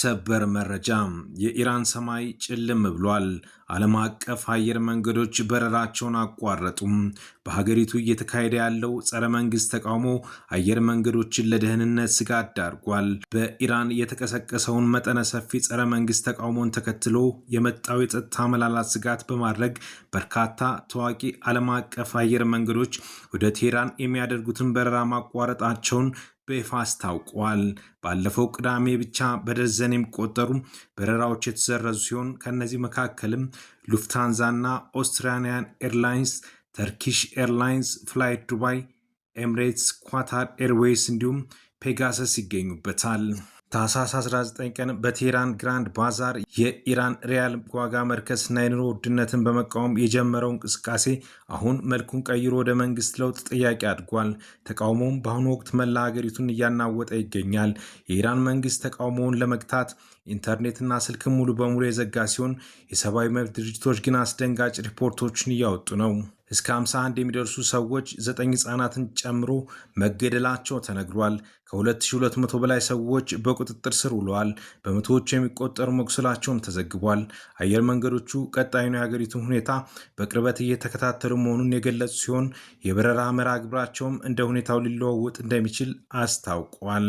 ሰበር መረጃ፣ የኢራን ሰማይ ጭልም ብሏል። ዓለም አቀፍ አየር መንገዶች በረራቸውን አቋረጡም። በሀገሪቱ እየተካሄደ ያለው ጸረ መንግስት ተቃውሞ አየር መንገዶችን ለደህንነት ስጋት ዳርጓል። በኢራን የተቀሰቀሰውን መጠነ ሰፊ ጸረ መንግስት ተቃውሞን ተከትሎ የመጣው የጸጥታ መላላት ስጋት በማድረግ በርካታ ታዋቂ ዓለም አቀፍ አየር መንገዶች ወደ ቴህራን የሚያደርጉትን በረራ ማቋረጣቸውን በይፋ አስታውቋል። ባለፈው ቅዳሜ ብቻ በደርዘን የሚቆጠሩ በረራዎች የተሰረዙ ሲሆን ከእነዚህ መካከልም ሉፍታንዛና ኦስትሪያን ኤርላይንስ፣ ተርኪሽ ኤርላይንስ፣ ፍላይ ዱባይ፣ ኤምሬትስ፣ ኳታር ኤርዌይስ እንዲሁም ፔጋሰስ ይገኙበታል። ታህሳስ 19 ቀን በቴህራን ግራንድ ባዛር የኢራን ሪያል ዋጋ መርከስና የኑሮ ውድነትን በመቃወም የጀመረው እንቅስቃሴ አሁን መልኩን ቀይሮ ወደ መንግስት ለውጥ ጥያቄ አድጓል። ተቃውሞውም በአሁኑ ወቅት መላ ሀገሪቱን እያናወጠ ይገኛል። የኢራን መንግስት ተቃውሞውን ለመግታት ኢንተርኔትና ስልክን ሙሉ በሙሉ የዘጋ ሲሆን የሰብአዊ መብት ድርጅቶች ግን አስደንጋጭ ሪፖርቶችን እያወጡ ነው። እስከ 51 የሚደርሱ ሰዎች 9 ህጻናትን ጨምሮ መገደላቸው ተነግሯል። ከ2200 በላይ ሰዎች በቁጥጥር ስር ውለዋል። በመቶዎች የሚቆጠሩ መቁሰላቸውም ተዘግቧል። አየር መንገዶቹ ቀጣዩን የሀገሪቱን ሁኔታ በቅርበት እየተከታተሉ መሆኑን የገለጹ ሲሆን የበረራ መርሃ ግብራቸውም እንደ ሁኔታው ሊለዋወጥ እንደሚችል አስታውቋል።